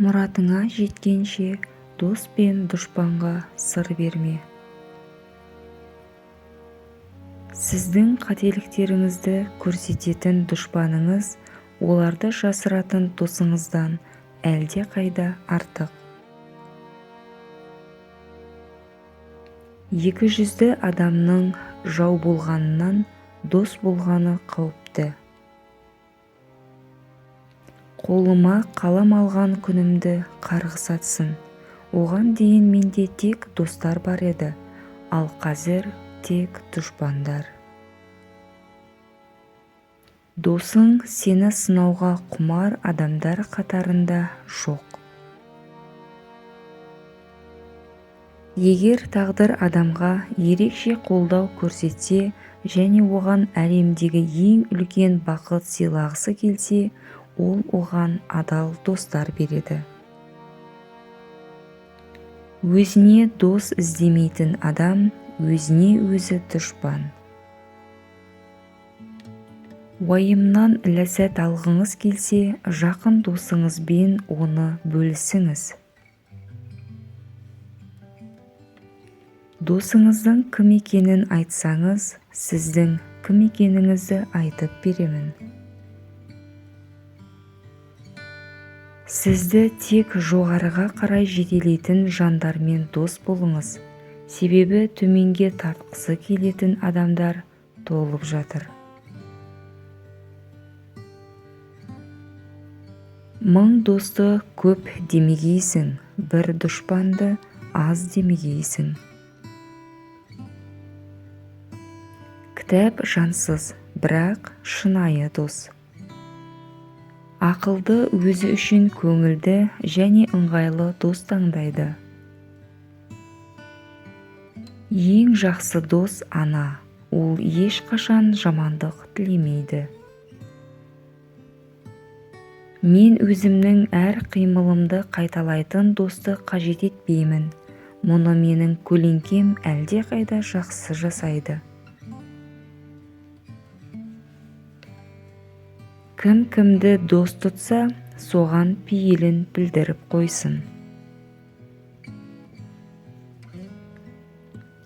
Мұратыңа жеткенше дос пен дұшпанға сыр берме. Сіздің қателіктеріңізді көрсететін дұшпаныңыз оларды жасыратын досыңыздан әлдеқайда артық. Екі жүзді адамның жау болғанынан дос болғаны қауіпті. Қолыма қалам алған күнімді қарғыс атсын. Оған дейін менде тек достар бар еді, ал қазір тек дұшпандар. Досың сені сынауға құмар адамдар қатарында жоқ. Егер тағдыр адамға ерекше қолдау көрсетсе және оған әлемдегі ең үлкен бақыт сыйлағысы келсе, ол оған адал достар береді. Өзіне дос іздемейтін адам өзіне өзі дұшпан. Уайымнан ләззат алғыңыз келсе, жақын досыңызбен оны бөлісіңіз. Досыңыздың кім екенін айтсаңыз, сіздің кім екеніңізді айтып беремін. Сізді тек жоғарыға қарай жетелейтін жандармен дос болыңыз, себебі төменге тартқысы келетін адамдар толып жатыр. Мың досты көп демегейсің, бір дұшпанды аз демегейсің. Кітап жансыз, бірақ шынайы дос. Ақылды өзі үшін көңілді және ыңғайлы дос таңдайды. Ең жақсы дос ана, ол ешқашан жамандық тілемейді. Мен өзімнің әр қимылымды қайталайтын досты қажет етпеймін. Мұны менің көлеңкем әлдеқайда жақсы жасайды. Кім кімді дос тұтса, соған пейілін білдіріп қойсын.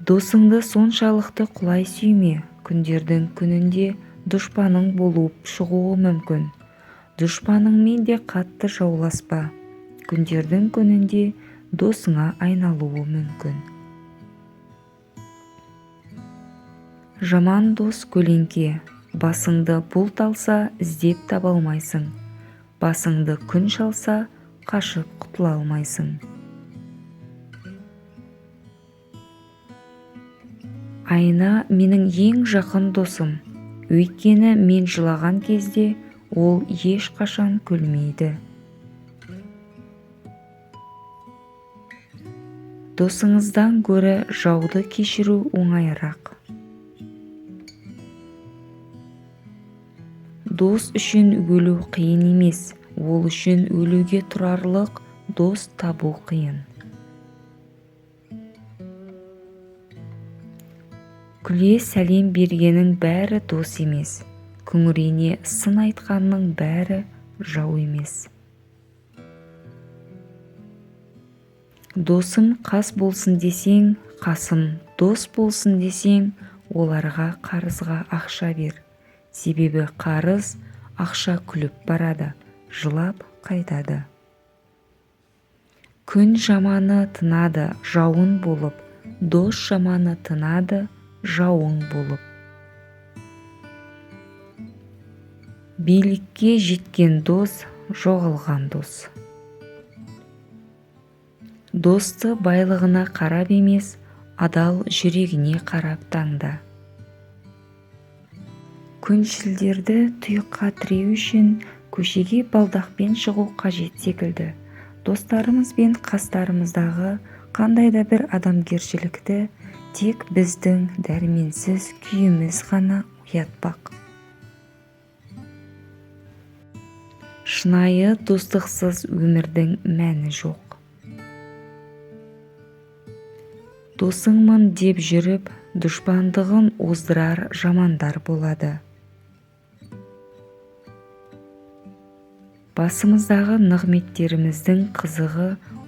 Досыңды соншалықты құлай сүйме, күндердің күнінде дұшпаның болып шығуы мүмкін. Дұшпаныңмен де қатты жауласпа, күндердің күнінде досыңа айналуы мүмкін. Жаман дос көлеңке, басыңды бұлт алса іздеп таба алмайсың, басыңды күн шалса қашып құтыла алмайсың. Айна менің ең жақын досым, өйткені мен жылаған кезде ол ешқашан күлмейді. Досыңыздан гөрі жауды кешіру оңайырақ. Дос үшін өлу қиын емес, ол үшін өлуге тұрарлық дос табу қиын. Күле сәлем бергеннің бәрі дос емес, күңірене сын айтқанның бәрі жау емес. Досым қас болсын десең, қасым дос болсын десең, оларға қарызға ақша бер. Себебі қарыз ақша күліп барады, жылап қайтады. Күн жаманы тынады жауын болып, дос жаманы тынады жауың болып. Билікке жеткен дос, жоғалған дос. Досты байлығына қарап емес, адал жүрегіне қарап таңда. Күншілдерді тұйыққа тіреу үшін көшеге балдақпен шығу қажет секілді. Достарымыз бен қастарымыздағы қандай да бір адамгершілікті тек біздің дәрменсіз күйіміз ғана оятпақ. Шынайы достықсыз өмірдің мәні жоқ. Досыңмын деп жүріп, дұшпандығын оздырар жамандар болады. Басымыздағы нығметтеріміздің қызығы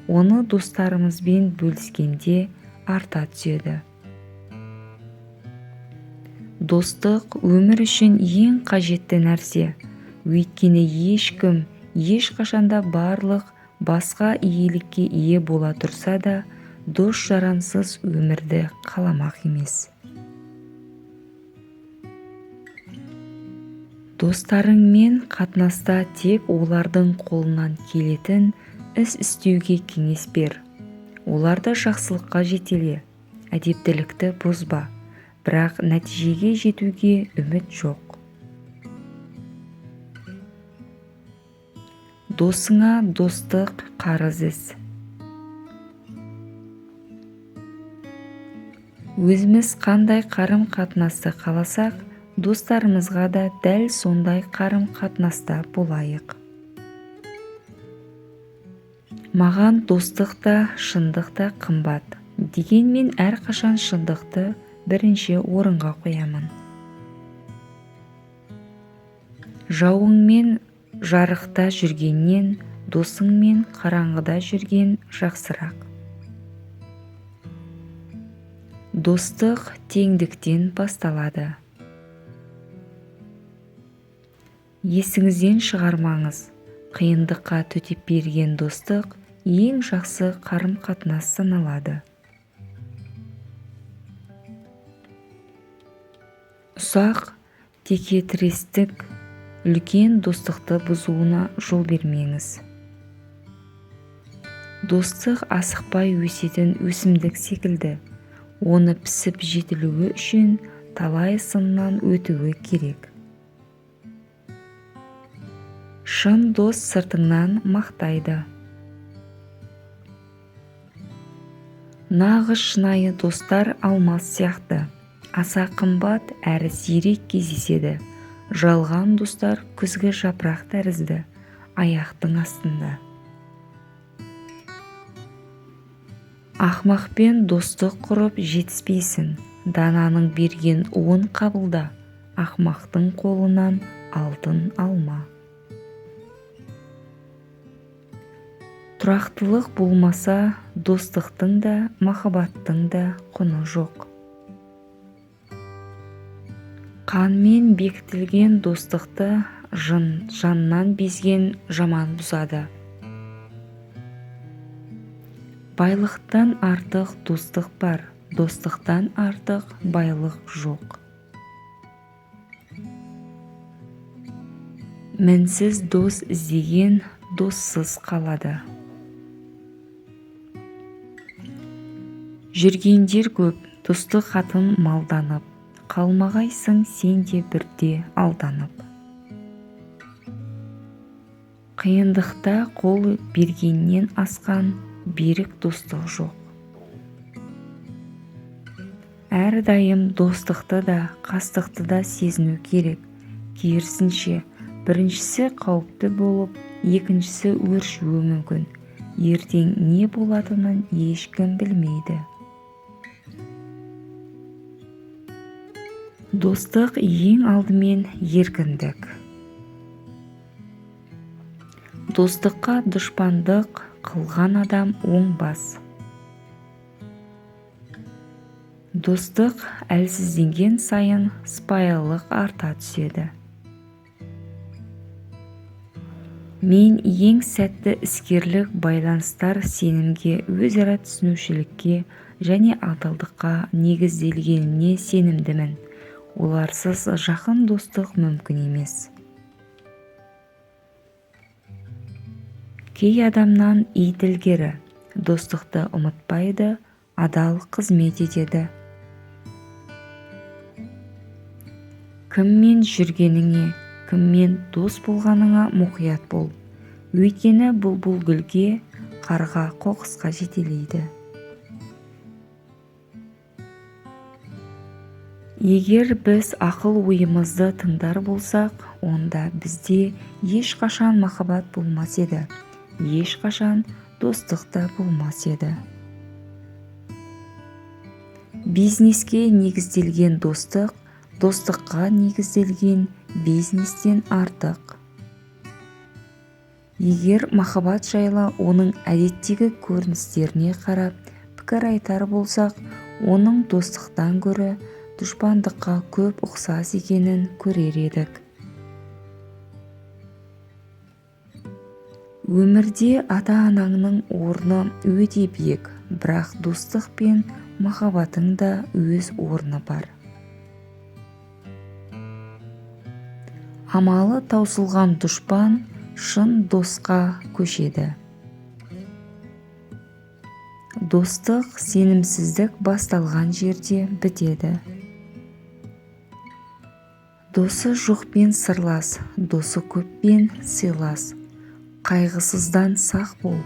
оны достарымызбен бөліскенде арта түседі. Достық өмір үшін ең қажетті нәрсе. Өйткені ешкім ешқашанда барлық басқа иелікке ие бола тұрса да, дос-жарансыз өмірді қаламақ емес. Достарыңмен қатынаста тек олардың қолынан келетін іс істеуге кеңес бер. Оларды жақсылыққа жетеле, әдептілікті бұзба, бірақ нәтижеге жетуге үміт жоқ. Досыңа достық қарыз іс. Өзіміз қандай қарым-қатынасты қаласақ, достарымызға да дәл сондай қарым-қатынаста болайық. Маған достық та, шындық та қымбат. Дегенмен әрқашан шындықты бірінші орынға қоямын. Жауыңмен жарықта жүргеннен, досыңмен қараңғыда жүрген жақсырақ. Достық теңдіктен басталады. Есіңізден шығармаңыз, қиындыққа төтеп берген достық ең жақсы қарым-қатынас саналады. Ұсақ текетірестік үлкен достықты бұзуына жол бермеңіз. Достық асықпай өсетін өсімдік секілді, оны пісіп жетілуі үшін талай сыннан өтуі керек. Шын дос сыртыңнан мақтайды. Нағыз шынайы достар алмас сияқты, аса қымбат әрі сирек кездеседі. Жалған достар күзгі жапырақ тәрізді, аяқтың астында. Ақмақпен достық құрып жетіспейсің, дананың берген уын қабылда, ақмақтың қолынан алтын алма. Тұрақтылық болмаса, достықтың да, махаббаттың да құны жоқ. Қанмен бекітілген достықты жаннан безген жаман бұзады. Байлықтан артық достық бар, достықтан артық байлық жоқ. Мінсіз дос іздеген доссыз қалады. Жүргендер көп, тұсты қатын малданып, қалмағайсың сен де бірде алданып. Қиындықта қол бергеннен асқан берік достық жоқ. Әрдайым достықты да, қастықты да сезіну керек. Керісінше, біріншісі қауіпті болып, екіншісі өршуі мүмкін. Ертең не болатынын ешкім білмейді. Достық ең алдымен еркіндік. Достыққа дұшпандық қылған адам оңбас. Достық әлсізденген сайын сыпайылық арта түседі. Мен ең сәтті іскерлік байланыстар сенімге, өзара түсінушілікке және адалдыққа негізделгеніне сенімдімін. Оларсыз жақын достық мүмкін емес. Кей адамнан ит ілгері, достықты ұмытпайды, адал қызмет етеді. Кіммен жүргеніңе, кіммен дос болғаныңа мұқият бол. Өйткені бұлбұл гүлге, қарға қоқысқа жетелейді. Егер біз ақыл ойымызды тыңдар болсақ, онда бізде ешқашан махаббат болмас еді, ешқашан достық та болмас еді. Бизнеске негізделген достық, достыққа негізделген бизнестен артық. Егер махаббат жайлы оның әдеттегі көріністеріне қарап пікір айтар болсақ, оның достықтан гөрі дұшпандыққа көп ұқсас екенін көрер едік. Өмірде ата-анаңның орны өте биік, бірақ достық пен махаббаттың да өз орны бар. Амалы таусылған дұшпан шын досқа көшеді. Достық сенімсіздік басталған жерде бітеді. Досы жоқпен сырлас, досы көппен сыйлас. Қайғысыздан сақ бол,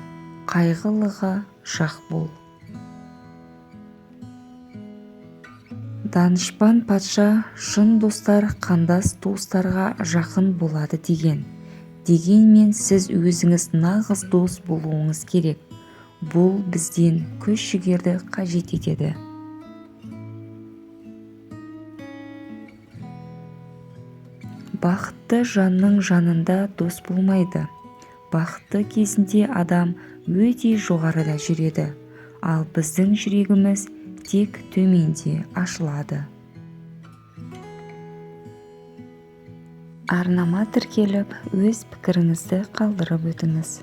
қайғылыға жақ бол. Данышпан патша шын достар қандас туыстарға жақын болады деген. Дегенмен сіз өзіңіз нағыз дос болуыңыз керек. Бұл бізден күш-жігерді қажет етеді. Бақытты жанның жанында дос болмайды. Бақытты кезінде адам өте жоғарыда жүреді, ал біздің жүрегіміз тек төменде ашылады. Арнама тіркеліп, өз пікіріңізді қалдырып өтіңіз.